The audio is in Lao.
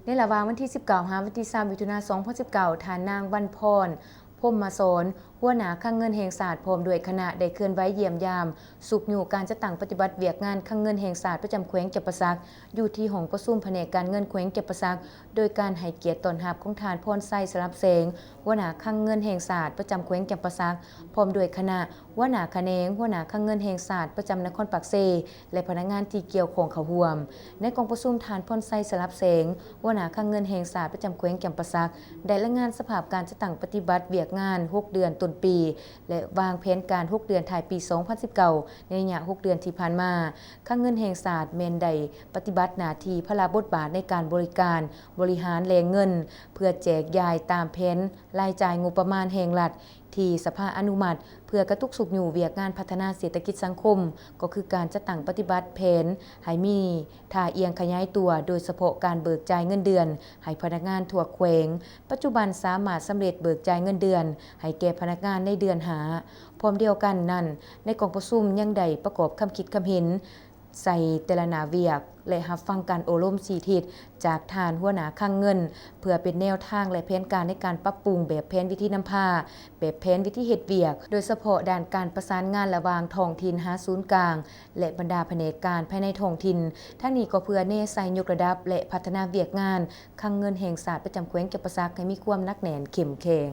ໃນລະຫວ່າງວັນທີສິບເກົ້າ ຫາວັນທີຊາວ ມິຖຸນາ ສອງພັນສິບເກົ້າ ທ່ານນາງ ວັນພອນ ພົມມະສອນ ຫົວໜ້າຄັງເງິນແຫ່ງຊາດ ພ້ອມດ້ວຍຄະນະ ໄດ້ເຄື່ອນໄຫວຢ້ຽມຢາມ ຊຸກຍູ້ການຈັດຕັ້ງປະຕິບັດວຽກງານຄັງເງິນແຫ່ງຊາດ ປະຈຳແຂວງຈຳປາສັກ ຢູ່ທີ່ຫ້ອງປະຊຸມພະແນກການເງິນແຂວງຈຳປາສັກ ໂດຍການໃຫ້ກຽດຕ້ອນຮັບຂອງທ່ານ ພອນໄຊ ສະຫຼັບແສງ ຫົວໜ້າຄັງເງິນແຫ່ງຊາດ ປະຈຳແຂວງຈຳປາສັກ ພ້ອມດ້ວຍຄະນະ ຫົວໜ້າຂະແໜງ, ຫົວໜ້າຄັງເງິນແຫ່ງຊາດ ປະຈຳນະຄອນປາກເຊ ແລະ ພະນັກງານທີ່ກ່ຽວຂ້ອງເຂົ້າຮ່ວມ. ໃນກອງປະຊຸມ, ທ່ານ ພອນໄຊ ສະຫຼັບແສງ ຫົວໜ້າຄັງເງິນແຫ່ງຊາດ ປະຈຳແຂວງຈຳປາສັກ ໄດ້ລາຍງານສະພາບການຈັດຕັ້ງປະຕິບັດວຽກງານ ຫົກເດືອນຕົ້ນປີ ແລະ ວາງແຜນການ ຫົກເດືອນທ້າຍປີ ສອງພັນສິບເກົ້າ ໃນໄລຍະ ຫົກເດືອນທີ່ຜ່ານມາ. ຄັງເງິນແຫ່ງຊາດແມ່ນໄດ້ປະຕິບັດໜ້າທີ່ພາລະບົດບາດໃນການບໍລິການ, ບໍລິຫານແຫຼ່ງເງິນ ເພື່ອແຈກຢາຍຕາມແຜນລາຍຈ່າຍງົບປະມານແຫ່ງລັດ ທີ່ສະພາອະນຸມັດ ເພື່ອກະຕຸກຊຸກຍູ້ວຽກງານພັດທະນາເສດຖະກິດສັງຄົມ ກໍຄືການຈັດຕັ້ງປະຕິບັດແຜນໃຫ້ມີທ່າອ່ຽງຂະຫຍາຍຕົວ, ໂດຍສະເພາະການເບີກຈ່າຍເງິນເດືອນໃຫ້ພະນັກງານທົ່ວແຂວງ. ປັດຈຸບັນສາມາດສຳເລັດເບີກຈ່າຍເງິນເດືອນໃຫ້ແກ່ພະນັກງານໃນເດືອນຫ້າ. ພ້ອມດຽວກັນນັ້ນ, ໃນກອງປະຊຸມຍັງໄດ້ປະກອບຄຳຄິດຄຳເຫັນ ໃສ່ແຕ່ລະໜ້າວຽກ ແລະ ຮັບຟັງການໂອ້ລົມຊີ້ທິດຈາກທ່ານຫົວໜ້າຄັງເງິນ ເພື່ອເປັນແນວທາງ ແລະ ແຜນການໃນການປັບປຸງແບບແຜນວິທີນຳພາ, ແບບແຜນວິທີເຮັດວຽກ, ໂດຍສະເພາະດ້ານການປະສານງານລະຫວ່າງທ້ອງຖິ່ນຫາສູນກາງ ແລະ ບັນດາພະແນກການພາຍໃນທ້ອງຖິ່ນ. ທັງນີ້ກໍເພື່ອແນໃສ່ຍົກລະດັບ ແລະ ພັດທະນາວຽກງານຄັງເງິນແຫ່ງຊາດປະຈຳແຂວງຈຳປາສັກໃຫ້ມີຄວາມໜັກແໜ້ນເຂັ້ມແຂງ.